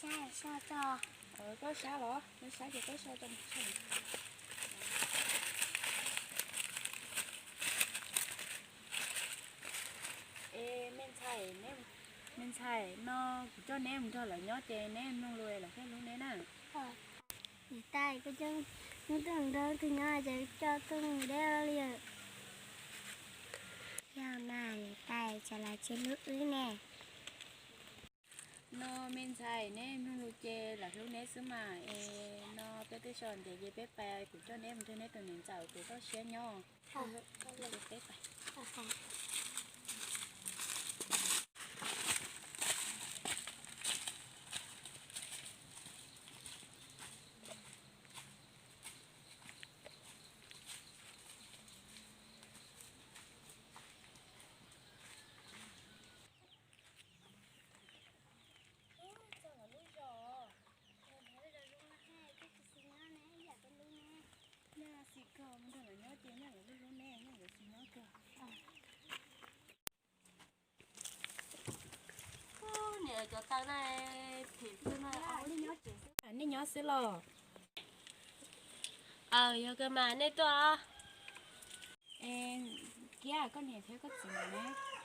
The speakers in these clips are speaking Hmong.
Sab, sab tso. Koj sab los, neb sab ces koj sab tso. Es me ntxhais, me ntxhais, no kuv coj neb mus nrog lawv nyob ces neb mloog lus lawv thiaj hlub neb na. Niam tais, koj coj hnub tuaj nrog wb nyob ces coj tuaj mus deb li. Yog mas niam tais, tsam lawv tsis hlub wb ne. No me ntxhais, neb mloog lus ces lawv hlub neb xwb mas. Es no peb twb so ntev ces peb pais, kuv coj neb mus nrog neb tus niam ntxawm kuv toj siab nyob. Peb pais. Nej nyob xwb los? Aws, yog kawg mas, nej tuaj. Kiab, koj niam thiab koj txiv nkawd ne?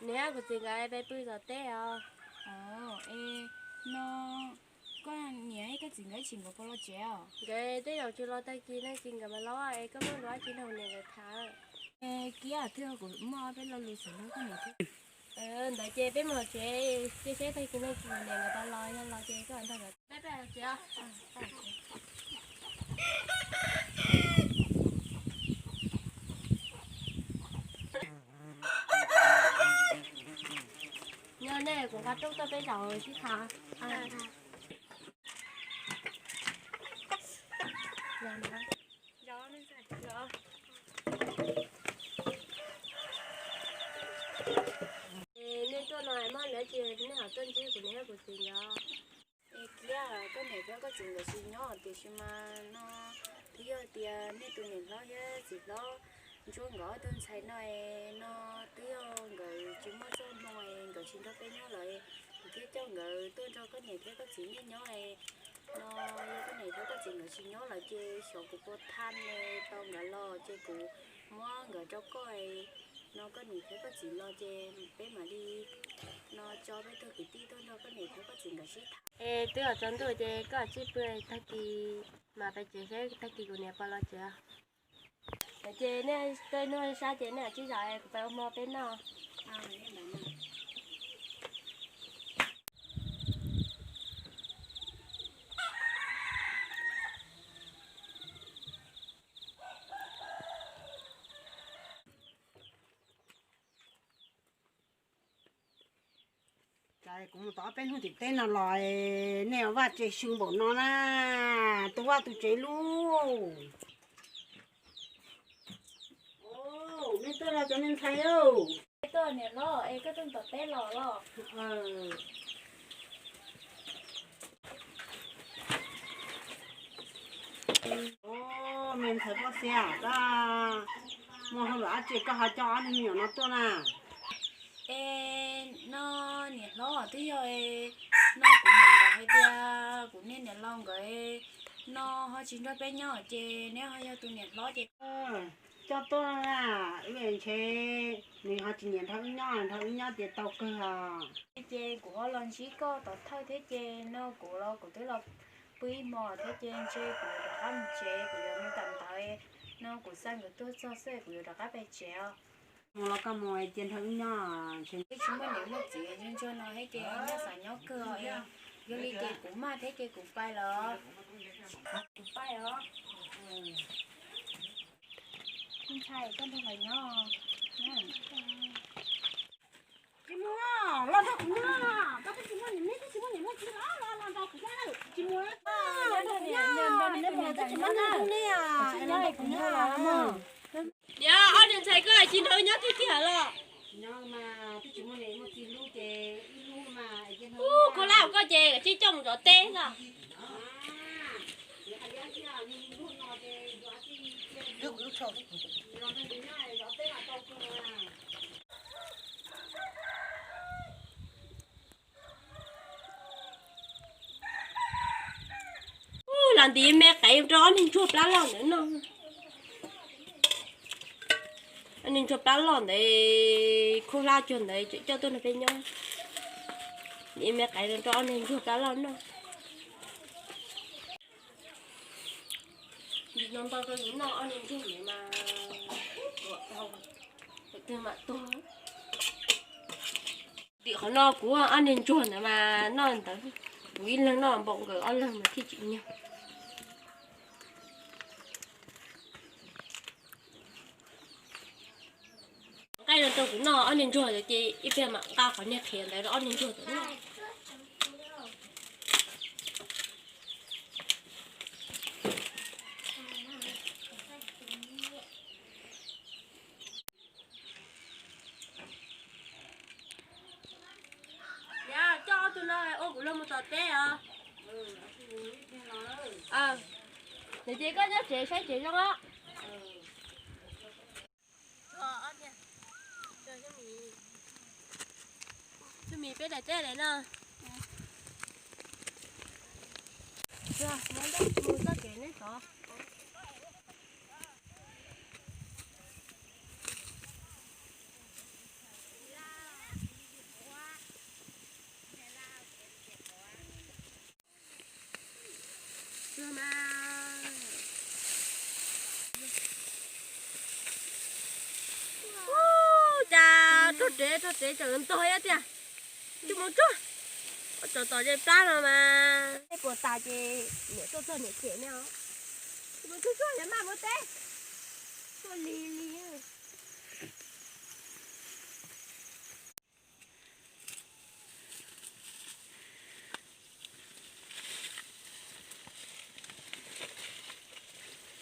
Niam, kuv txiv nkawd pais pw tom teb os. Es no koj niam thiab koj txiv nkawd ib txhis nkawd puas los tsev os? Nkawd tej zaum tsis los, tag kis no ces nkawd mam los es koj muaj lus dab tsi nrog niam nkawd tham. Kiab, twb yog kuv muaj ob peb lo lus xav nrog koj niam thiab. Ntawd ces peb mus tsev, cia seb tag kis no ces niam nkawd puas los, yog los ces koj nrog nkawd peb pais tsev os. Nyob nej, kuv nqa rooj tuaj peb zaum sib tham. Nej tuaj no muaj dab tsi nej ho tuaj ntsib kuv niam kuv txiv nkawd. Es Kiab, koj niam thiab koj txiv nkawd tsis nyob tiam sis mas no twb yog tias nej tus niam hlob thiab txiv hlob Ntsuab nkawd ob tug ntxhais no es no twb yog nkawd tsis muaj txoj hmoo es nkawd tsis nrog peb nyob lawm, kuv thiaj coj nkawd tuaj nrog koj niam thiab koj txiv nej nyob es no yog koj niam thiab koj txiv nkawd tsis nyob lawm ces xyov kuv puas tham tau nkawd los ces kuv muab nkawd rau koj es no koj niam thiab koj txiv los ces peb mam li no tso peb tug kwv tij tuaj nrog koj niam thiab koj txiv nkawd sib tham. Es twb yuav tsaus ntuj ces koj tsij pw, tag kis mam pais tsev seb tag kis kuv niam puas los tsev. Ces nej tej noj sab ces nej tsij zam es kuv pais ua hmo peb noj. Cas kuv mus tau ob peb hnub tim teb no los nej vaj tsev xyu npaum no na, tu vaj tu tsev lub. Nej tuaj los cov me ntxhais. Tuaj niam hlob, es koj tuaj tom teb los los? Me ntxhais Paj Xia, koj muaj hauj lwm dab tsi koj ho coj ob niag me nyuam no tuaj na? Es no niam hlob, twb yog no kuv niam nkawd hais tias kuv niag niam laus nkawd no ho tsis nrog peb nyob ces neb ho yog tus niam hlob ces coj tuaj, wb ntshe nws ho tsis nyiam nrog wb nyob, nrog wb nyob ces tau kawg os. Ces kuv ho los ntsib koj tom thawj thiab ces no kuv los kuv twb los pw ib hmos thiab ces ntshe kuv yuav rov qab mus tsev, kuv yuav mus tam ntawd no kuv xa nkawd tuaj txog xwb kuv yuav rov qab pem tsev os. Mus los koj mus cia nrog wb nyob, wb tsis muaj niam muaj txiv ntsuag ntsuag no thiab ces nyob xav nyob kawg os. Yog li ces kuv maj thiab ces kuv pais los. Kuv pais os. Ntxhais, koj nrog lawv nyob. Tsis mus, los nrog kuv nyob, koj twb tsis muaj niam, neb twb tsis muaj niam muaj txiv los los los nrog kuv nyob, tsis mus, neb mus twb tsis muaj niam neb os. Niam, ob niag ntxhais koj tsis nrog nyob tiag tiag los? Nyob mas twb tsis muaj niam muaj txiv hlub ces wb hlub mas. Ub, koj lab koj ces koj tsij coj mus zov teb xwb. Ntim me qaiv rau ob niag ntsuag plab loj ntawd noj. Ob niag ntsuag plab loj ntawd, khaub hlab cuag ntawd, coj tuaj nrog peb nyob. Ntim me qaiv rau ob niag ntsuag plab loj noj. Ntim no ntau rau yus noj, ob niag ntsuag ntawd mas ua tau, ua twg mam tuag. Tim qhov no kuv ob niag ntsuag ntawd mas noj ntawd, kuv ib leeg noj npaum nkawd ob leeg mas thiaj tsim nyog. Nqaij no rau kuv noj, ob niag ntsuag ces ib pliag mam nqa qhov niag qhiav ntawd rau ob niag ntsuag tawm noj. Coj ob tug no ua kuv luag mus tom teb os. Nws ces koj nyob tsev saib tsev zoo os. Tswv Mim peb daim teb lawm no. Mus txoj kev neb tod. Ua cas rog rev rog rev tseem ntog ib tiag. Tsis mus tsuag, ua tsov tom ze plab no mas. Tej puas tas ces niam tuaj txog niam cem ne os. Tsis mus tsuag tsuag, niam maj muab teb tuaj lig lig.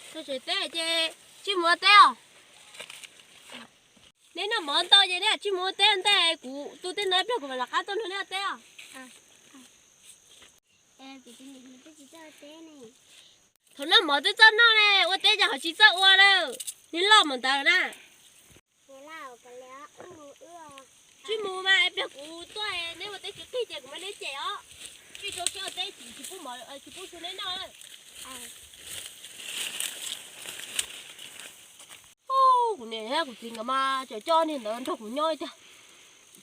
Txog tsev teb ces tsis mus ua teb os. Neb noj mov ntau ces neb tsis mus ua teb ntag, kuv tu tej no ib pliag kuv mam rov qab tuaj nrog neb ua teb os. Thaum noj mov twb txawj noj ne, ua teb ces ho tsis txawj ua lawm, neb loj mus ntawd na. Tsis mus mas ib pliag kuv tuaj neb ua teb tsis qig ces kuv mam neb cem os. Tsis tau siab ua teb tsis pub mov, tsis pub su neb noj. Kuv niam thiab kuv txiv nkawd mas cov coj niag ntawd nrog kuv nyob tiag.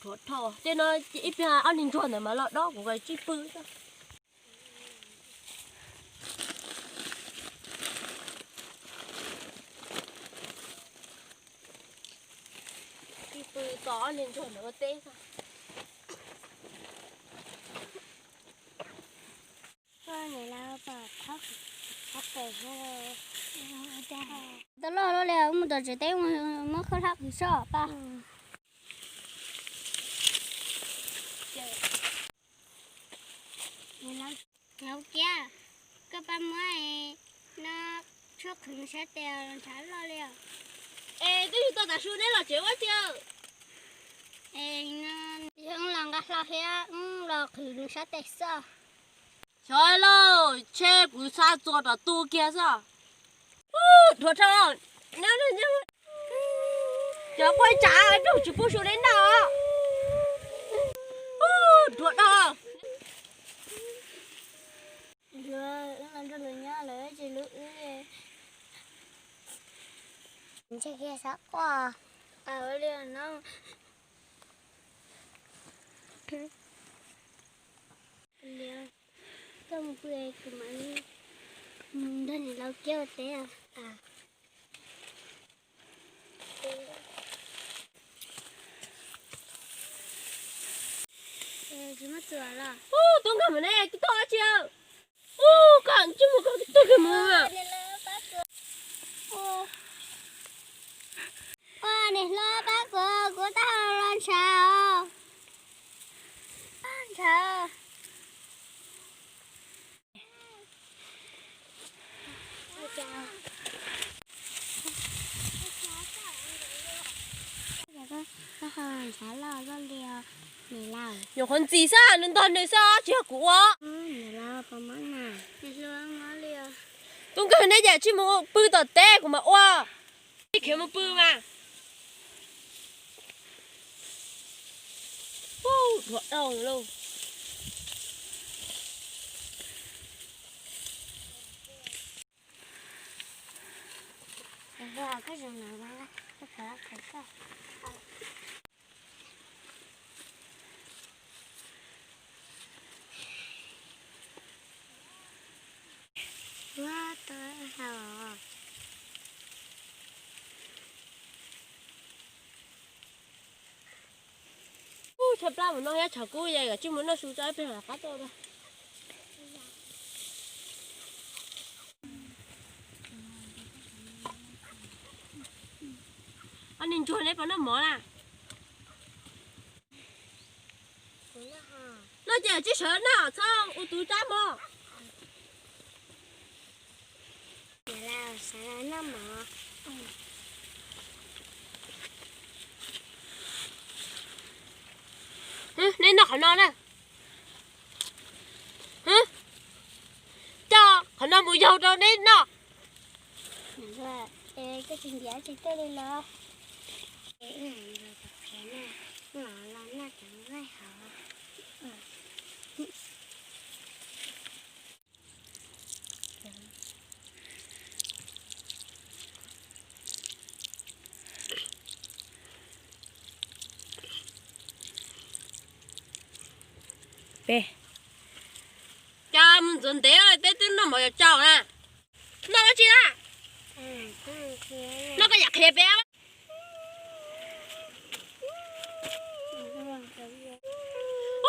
Rhuav dhau tej no, ib pliag ob niag ntsuag ntawd mas los dob kuv tsij pw. Tsij pw tos ob niag ntsuag ntawd ua teb. Tau loj loj li, mus tom tsev teb muab khaub hlab qhwv soj pab. Hauv kiab, koj pab muab no tshuab qhwv sab tes los ntshav loj li os. Es twb yog tuaj tav su neb los tsev ua tiag. Yog los nqa hlo thiab los qhwv sab tes xwb. Xyov lauj, tshe kuv xa txuas tom tu kiag xwb. Dhuav dhau, cov quaj tsav rau tsis pub su neb noj. Dhuav dhau. Ntshe kiag xav quaj. Koj mus pw, kuv mam li nrog niam laus kiab ua teb. Tsis muaj txuas los? Ub, tub nkeeg mus ne, koj tuaj dab tsi? Ub, koj tsis mus, koj tuaj kig mus. Ua niam hlob pab kuv, kuv tab los ntshav os. Ntshav. Ntshav loj loj li os niam laus. Nyuam qhuav ntxim xwb, nws ntog nws xwb, tsis yog kuv ua. Niam laus, pab muab na. Tub nkeeg ne, cas tsis mus pw tom teb kuv mam ua. Tib khiav mus pw mas. Ub, dhuav dhau lauj. Ub, tshaib plab mus no, yog tshav kub yog kom tsij mus noj su tso ib pliag mam qab tuaj. Ob niag ntsuag neb puas noj mov na? Noj ces tsib sawv noj txhob ua tus rab mog. Neb noj qhov no na. Coj qhov no mus yaug rau neb noj. Peb coj mus ntxuav ntev, peb twb noj mov yuav tsau na. Noj dab tsi na? Noj koj yam qhiav peb.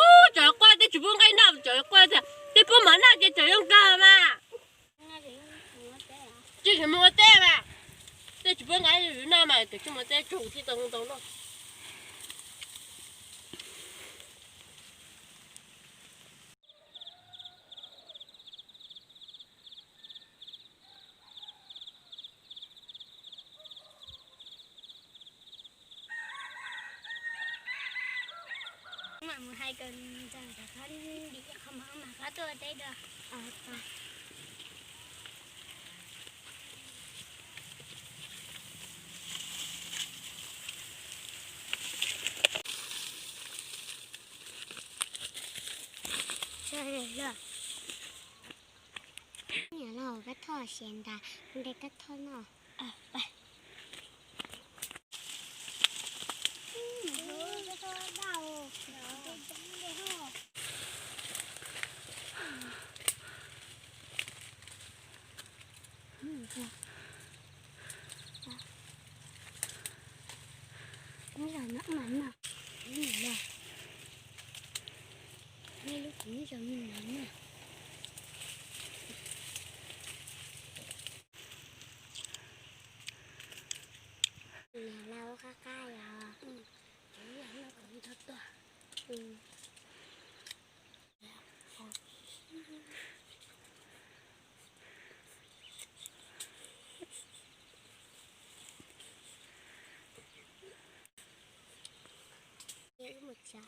Ub, tsam quaj tej tsis pub nqaij noj, tsam quaj tias tej pub mov noj ces tsam zoo kawg mas. Tsis mus ua teb mas, tej tsis pub nqaij noj mas, tus tsis mus ua teb tsum thiaj tau ntau noj. Mam mus hais kom ntxawm rov qab dim qhov mov mam qab tuaj teb dua. Niam laus, kab thoj siav ntas, de kab thoj noj. Niam laus qab qab yom. Mus tsa.